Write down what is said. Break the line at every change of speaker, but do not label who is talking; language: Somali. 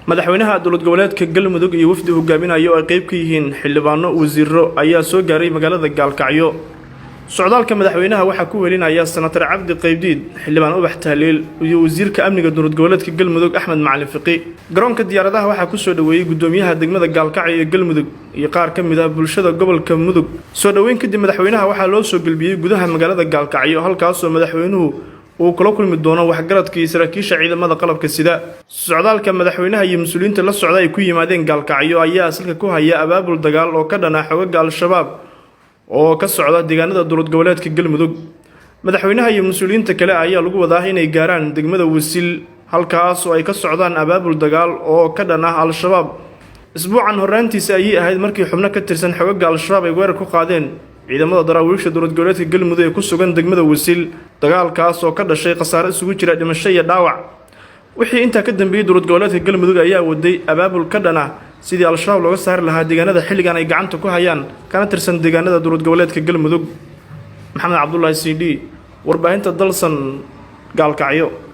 Madaxweynaha dowlad goboleedka Galmudug iyo wafdi hogaaminaya oo ay qeyb ka yihiin xildhibaano, wasiiro ayaa soo gaaray magaalada Gaalkacyo. Socdaalka madaxweynaha waxaa ku welinaya Senator Cabdi Qaybdiid, Xildhibaan Ubax Tahliil iyo wasiirka amniga dowlad goboleedka Galmudug, Axmed Macalin Fiqi. Garoonka diyaaradaha waxaa kusoo dhoweeyey gudoomiyaha degmada Gaalkacyo ee Galmudug iyo qaar ka mid ah bulshada gobolka Mudug. Soo dhoweyn kadib, madaxweynaha waxaa loo soo gelbiyey gudaha magaalada Gaalkacyo, halkaasoo madaxweynuhu uu kula kulmi doono waxgaradka iyo saraakiisha ciidamada qalabka sida. Socdaalka madaxweynaha iyo mas-uuliyiinta la socda ay ku yimaadeen Gaalkacyo ayaa salka ku haya abaabul dagaal oo ka dhan ah xogaga Al-Shabaab oo ka socda deegaanada dowlad goboleedka Galmudug. Madaxweynaha iyo mas-uuliyiinta kale ayaa lagu wadaa inay gaaraan degmada Wasil, halkaas oo ay ka socdaan abaabul dagaal oo ka dhan ah Al-Shabaab. Isbuucan horraantiisa ayay ahayd markii xubno ka tirsan xogaga Al-Shabaab ay weerar ku qaadeen ciidamada daraawiisha dowlad goboleedka Galmudug ee ku sugan degmada Wasil, dagaalkaas oo ka dhashay khasaare isugu jira dhimasho iyo dhaawac. Wixii intaa ka dambeeyey, dowlad goboleedka Galmudug ayaa waday abaabul ka dhan ah sidii Al-Shabaab looga saari lahaa deegaanada xilligan ay gacanta ku hayaan, kana tirsan deegaanada dowlad goboleedka Galmudug. Maxamed Cabdulaahi C D, warbaahinta Dalsan, Gaalkacyo.